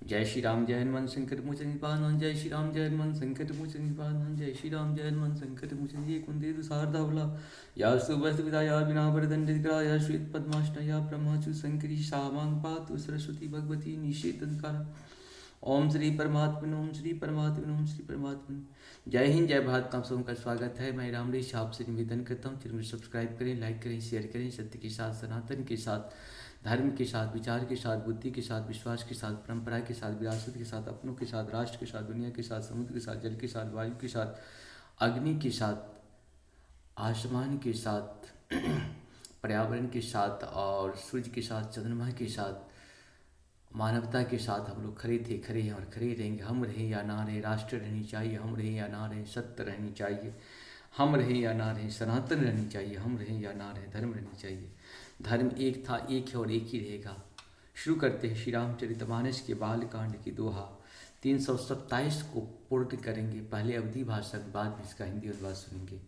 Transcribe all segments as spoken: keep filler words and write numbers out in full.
जय श्री राम जय हनुमान संकट मोचन कृपानाथ। जय श्री राम जय हनुमान संकट मोचन कृपानाथ। जय श्री राम जय हनुमान संकट मोचन। ये कुंती दुसार धावला या सुभस्त विदा या बिना पर दंड ग्रह या श्वेत पद्मासना या ब्रह्मा चू संकरी सामांग पातु सरस्वती भगवती निषेध अंधकार। ओम श्री परमात्मन ओम श्री परमात्मन ओम श्री परमात्मन। जय हिंद जय भारत। आप सबका स्वागत है। मैं रामरेश आपसे निवेदन करता हूँ, चैनल को सब्सक्राइब करें, लाइक करें, शेयर करें। सत्य के साथ, सनातन के साथ, धर्म के साथ, विचार के साथ, बुद्धि के साथ, विश्वास के साथ, परंपरा के साथ, विरासत के साथ, अपनों के साथ, राष्ट्र के साथ, दुनिया के साथ, समुद्र के साथ, जल के साथ, वायु के साथ, अग्नि के साथ, आसमान के साथ, पर्यावरण के साथ और सूर्य के साथ, चंद्रमा के साथ, मानवता के साथ हम लोग खड़े थे, खड़े हैं और खड़े रहेंगे। हम रहें या ना रहें, राष्ट्र रहनी चाहिए, हम रहें या ना रहें, सत्य रहनी चाहिए, हम रहें या ना रहें, सनातन रहनी चाहिए, हम रहें या ना रहें, धर्म रहनी चाहिए। धर्म एक था, एक है और एक ही रहेगा। शुरू करते हैं श्री रामचरितमानस के बालकांड की दोहा तीन सौ सत्ताईस को पूर्ण करेंगे। पहले अवधी भाषा में, बाद में इसका हिंदी अनुवाद सुनेंगे।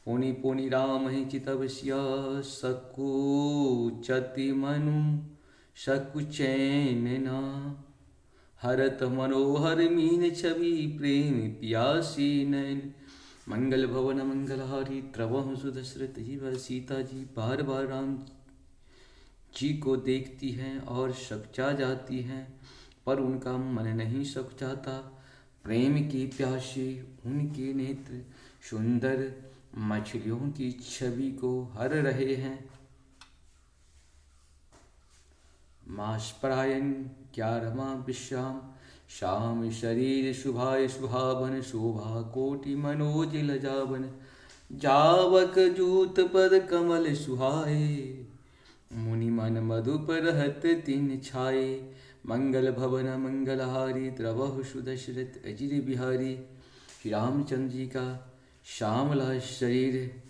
पुनि पुनि रामहि चितव सिया सकुचति मनु सकुचैन ना। हरत मनोहर मीन छवि प्रेम पियासी नैन। मंगल भवन मंगलहारी द्रवहु सुदशरथ जी। वह सीता जी बार बार राम जी को देखती हैं और सकचा जाती हैं, पर उनका मन नहीं सकचाता। प्रेम की प्यासी उनके नेत्र सुंदर मछलियों की छवि को हर रहे हैं। मास परायण ग्यारहवाँ विश्राम। श्याम शरीर सुभाय सुहावन शोभा कोटि मनोज लजावन। जावक जूत पद कमल सुहाए मुनि मन मधुप रहत तिन छाए। मंगल भवन मंगलहारी द्रवहु सुदशरथ अजिर बिहारी। श्री रामचंद्र जी का श्यामला शरीर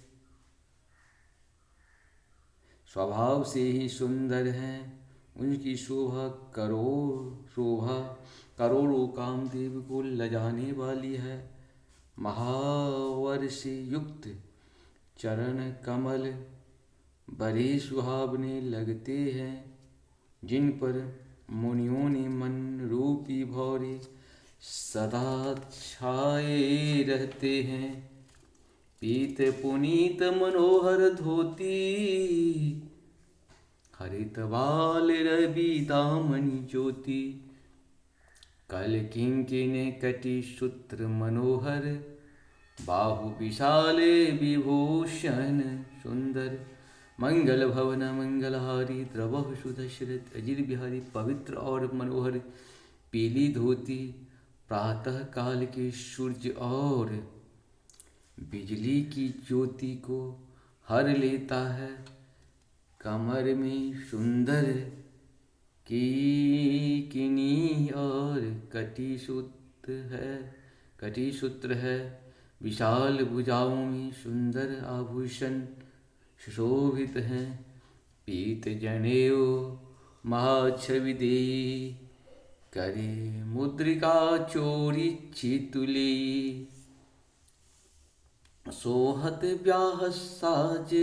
स्वभाव से ही सुंदर है। उनकी शोभा करोड़ शोभा करोड़ों कामदेव को लजाने वाली है। महावर से युक्त चरण कमल बड़े सुहावने लगते हैं, जिन पर मुनियों ने मन रूपी भौरे सदा छाए रहते हैं। पीत पुनीत मनोहर धोती हरित बाल रवि दामन ज्योति। कल किंकिन कटि सूत्र मनोहर बाहु विशाल विभूषण सुंदर। मंगल भवन मंगलहारी द्रवहु सुदशरथ अजिर बिहारी। पवित्र और मनोहर पीली धोती प्रातः काल के सूर्य और बिजली की ज्योति को हर लेता है। कमर में सुंदर कीकिनी और कटिसूत्र है, कटिसूत्र है। विशाल भुजाओं में सुंदर आभूषण सुशोभित हैं। पीत जनेऊ महाछवि देई, करे मुद्रिका चोरी चितुलेई। सोहत ब्याह साज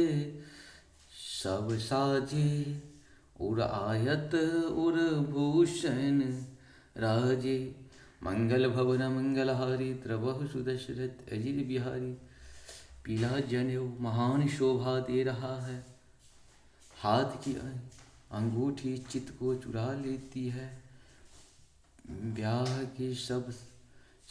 सब साजे, उर आयत उर भूषण राजे। मंगल भवन मंगलहारी द्रवहु सुदशरथ अजिर बिहारी। पीला जनेऊ महान शोभा दे रहा है। हाथ की अं-, अंगूठी चित्त को चुरा लेती है। ब्याह के सब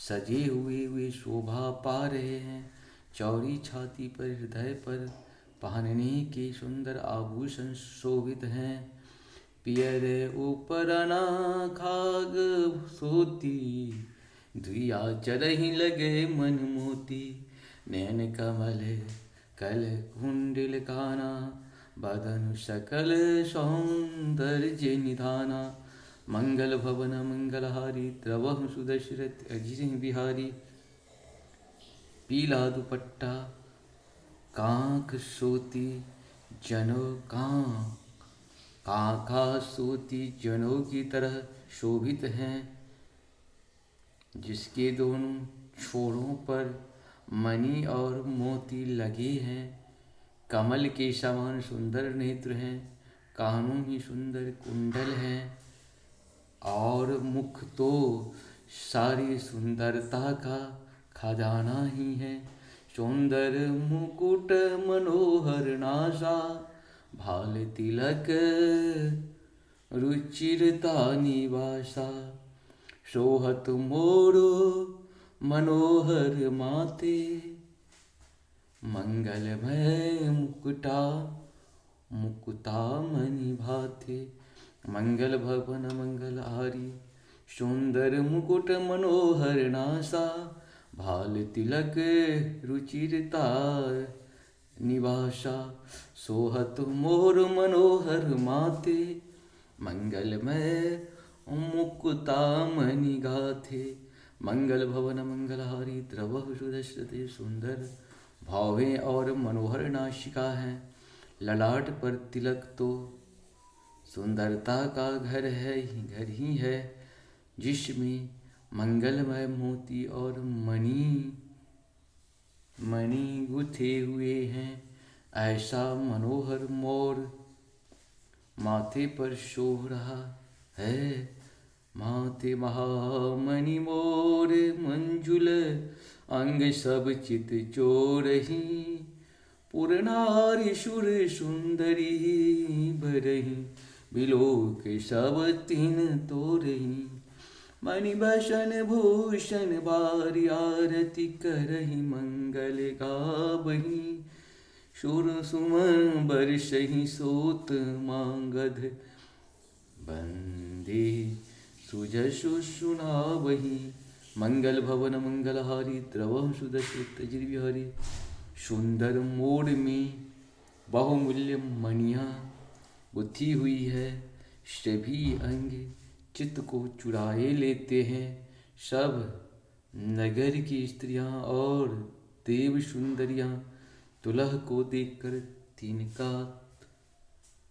सजे हुए वे शोभा पा रहे हैं। चौड़ी छाती पर, हृदय पर पहनने के सुंदर आभूषण शोभित हैं। पियर उपरना खाग सोती, दुइया चरहि लगे मन मोती। नैन कमल कल कुंडल काना, बदन सकल सौंदर्य निधाना। मंगल भवन मंगलहारी, द्रवहु सुदशरथ अजिर बिहारी। पीला दुपट्टा कांख सोती जनो कांख, कांखा सोती जनो की तरह शोभित हैं। जिसके दोनों छोरों पर मणि और मोती लगे हैं, कमल के समान सुंदर नेत्र हैं, कानों में सुंदर कुंडल हैं। और मुख तो सारी सुंदरता का खजाना ही है। सौंदर मुकुट मनोहर नासा, भाल तिलक रुचिरता निवासा। सोहत मोरो मनोहर माते, मंगलमय मुकुटा मुकुता मणि भाते। मंगल भवन मंगल हारी, सुंदर मुकुट मनोहर नासा। भाल तिलक रुचिरता निवासा, सोहत मोर मनोहर माते। मंगलमय मुकुता मणि गाथे। मंगल भवन मंगल हारी, द्रवहु सुदर्शित। सुंदर भावें और मनोहर नासिका है। ललाट पर तिलक तो सुंदरता का घर है, घर ही है, जिसमें मंगलमय मोती और मणि मणि गुथे हुए हैं। ऐसा मनोहर मोर माथे पर शोभ रहा है। माथे महामणि मोर मंजुल, अंग सब चित चोरही। पुर नारी सुर सुंदरी बरही, बिलोक सब तिन तोरही। मणि बसन भूषण बारी, आरती करही मंगल गाबही। सुर सुमन बरसही सोत मांगध, बंदे सुजसु सुनावही। मंगल भवन मंगल हारी, द्रवहु सुदर्शित अजिर बिहारी। सुंदर मोर में बहुमूल्य मणियाँ गुथी हुई है। सभी अंग चित्त को चुराए लेते हैं। सब नगर की स्त्रियाँ और देव सुंदरियाँ दुल्ह को देखकर तिनका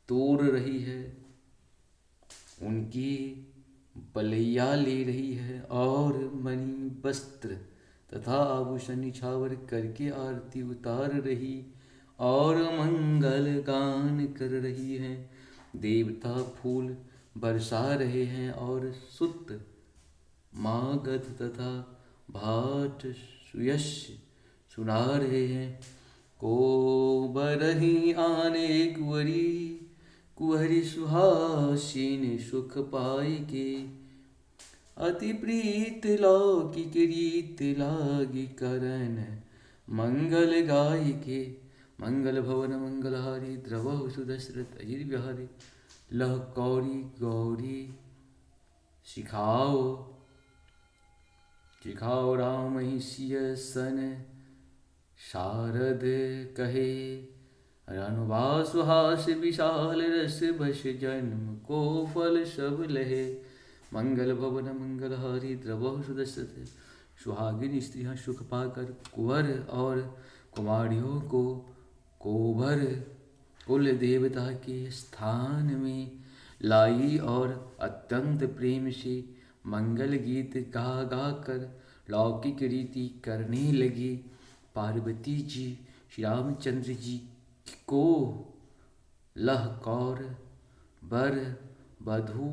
तोड़ रही है, उनकी बलैया ले रही है और मणि वस्त्र तथा आभूषण निछावर करके आरती उतार रही और मंगल गान कर रही है। देवता फूल बरसा रहे हैं और सुत मागध तथा भाट सुयश सुना रहे हैं। को बरही आने कुंवरी, कुंवरी सुहासिन सुख पाई के। अति प्रीत लौकिक रीत लागी करन मंगल गाई के। मंगल भवन मंगल हारी, द्रवहु सुदशरथ अजिर बिहारी। लह कौरी गौरी सिखाओ, सिखाओ रामहि सिय सन सारद कहे। रनुवास हास विशाल रस बस जन्म को फल सब लहे। मंगल भवन मंगल हारी, द्रवहु सुदशरथ। सुहागिन स्त्रियां सुख पाकर कुंवर और कुमारियों को कोबर कुल देवता के स्थान में लाई और अत्यंत प्रेम से मंगल गीत गा गा कर लौकिक रीति करने लगी। पार्वती जी श्री रामचंद्र जी को लह कौर बर वधू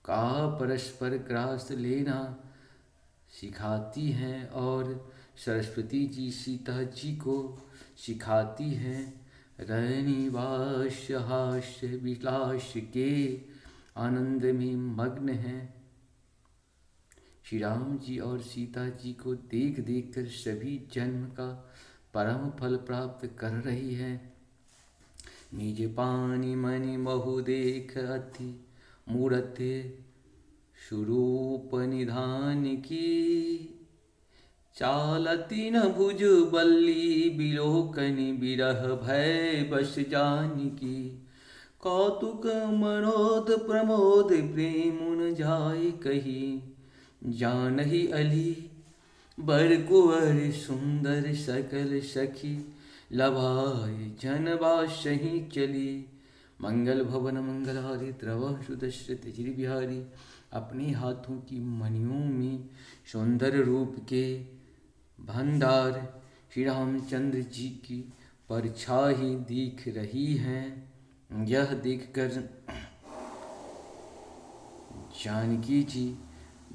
का परस्पर ग्रास लेना सिखाती हैं और सरस्वती जी सीता जी को सिखाती हैं। रनिवास हास्य विलास के आनंद में मग्न हैं। श्री राम जी और सीता जी को देख देख कर सभी जन्म का परम फल प्राप्त कर रही हैं। निज पानि मणि महु देख अति मूरत सुरूप निधान की। चालति न भुज बल्ली बिलोकन बिरह भय बस जान की। कौतुक मनोद प्रमोद प्रेम उन जाय कही। जानहि अली बर कुंवर सुंदर सकल सखी लभाय जन बासहि चली। मंगल भवन मंगल हारी द्रवहु सुदशरथ अजिर बिहारी। अपने हाथों की मणियों में सुंदर रूप के भंडार श्री रामचंद्र जी की परछाई दिख रही हैं। यह देखकर जानकी जी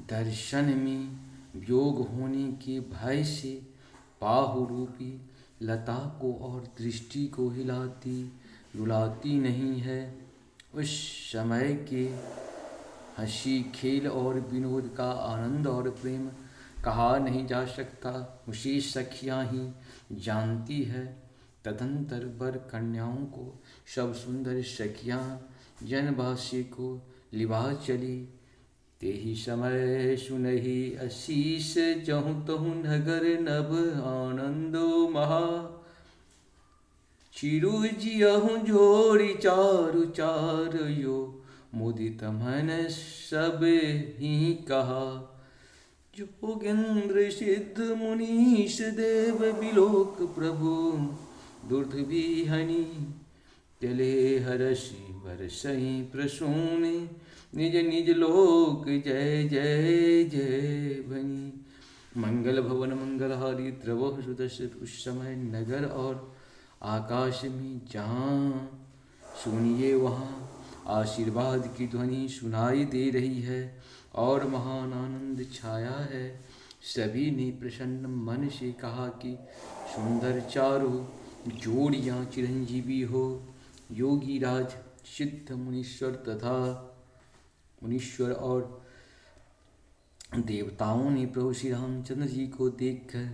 दर्शन में वियोग होने के भय से बाहु रूपी लता को और दृष्टि को हिलाती डुलाती नहीं है। उस समय के हँसी खेल और विनोद का आनंद और प्रेम कहा नहीं जा सकता, उसे सखियाँ ही जानती है। तदंतर वर कन्याओं को सब सुंदर सखियाँ जनवासी को लिवा चली। तेहि समय सुनहि असीस जहु तहु नगर नभ आनंदो महा। चिरु जियहु जोड़ि चारु चारयो मुदित मन सब ही कहा। जोगेंद्र सिद्ध मुनीश देव बिलोक प्रभु दुर्ध बिहनी। चले हरषि बरसहि प्रसून निज निज लोक जय जय जय भनी। मंगल भवन मंगलहारी द्रवहु सुदर्शित। उस समय नगर और आकाश में जहाँ सुनिए वहाँ आशीर्वाद की ध्वनि सुनाई दे रही है और महान आनंद छाया है। सभी ने प्रसन्न मन से कहा कि सुंदर चारों जोड़ियाँ चिरंजीवी हो। योगी राज सिद्ध मुनीश्वर तथा मुनीश्वर और देवताओं ने प्रभु श्री रामचंद्र जी को देखकर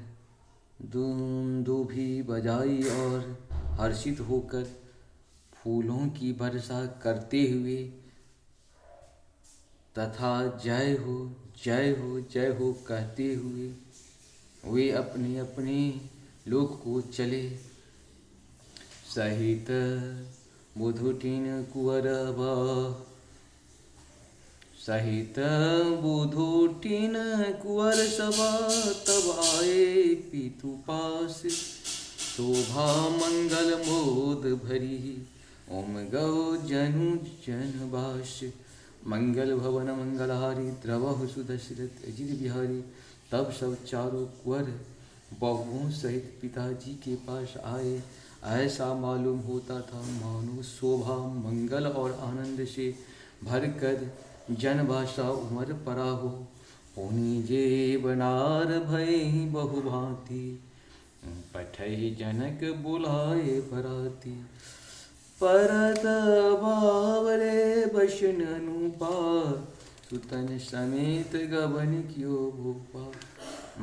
दुंदुभी बजाई और हर्षित होकर फूलों की वर्षा करते हुए तथा जय हो, जय हो, जय हो कहते हुए वे अपने अपने लोक को चले। सहित बुधु टिन कुवर बा सहित बुधु टिन कुवर सभा तब आए पितु पास। शोभा मंगल मोद भरी उमगौ जनु जन बास। मंगल भवन मंगलहारी द्रवहु सुदशरथ अजित बिहारी। तब सब चारों कुंवर बहुओं सहित पिताजी के पास आए। ऐसा मालूम होता था मानो शोभा मंगल और आनंद से भरकर जनभाषा उमर परा हो। पुनि जे बनार भए बहुभांति पठहि जनक बुलाए बराती। परत बावरे बसन अनुपा सुतन समेत गबन कियो भूपा।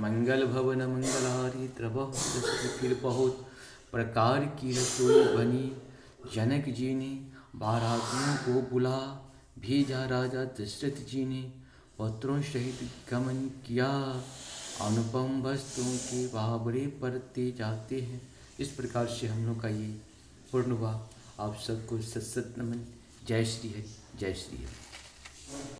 मंगल भवन मंगलहारी द्रवहु दशरथ। फिर बहुत प्रकार की रसोई बनी। जनक जी ने बारातियों को बुला भेजा। राजा दशरथ जी ने पुत्रों सहित गमन किया। अनुपम वस्तुओं के बावरे परते जाते हैं। इस प्रकार से हम लोग का ये पूर्ण हुआ। आप सबको सत सत नमन। जय श्री हरि, जय श्री हरि।